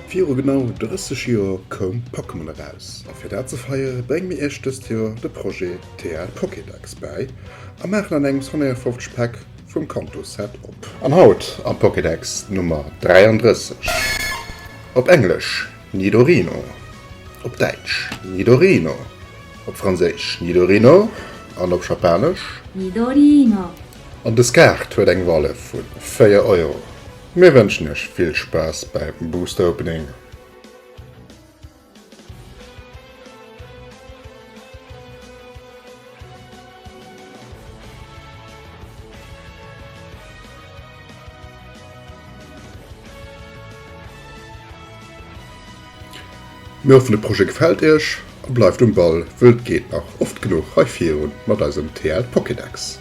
Viru genau 30 Joer koum Pokémon eraus a fir dat ze feiere brénge mir iech dëst Joer de Projet TL Pokédex bäi a maachen an engems 150 Päck vum Kanto Set op. An haut am Pokédex d'Nummer 33, op Englesch Nidorino, op Däitsch Nidorino, op Franséisch Nidorino an op Japanesch Nidorino. An dës Kaart huet eng Valeur vu 4 Euro. Mir wënschen iech vill Spaass bäim Booster Opening! Mir hoffen de Projet gefält iech a bleift um Ball, wëll et geet nach oft genuch hei virun mat eisem TL Pokédex.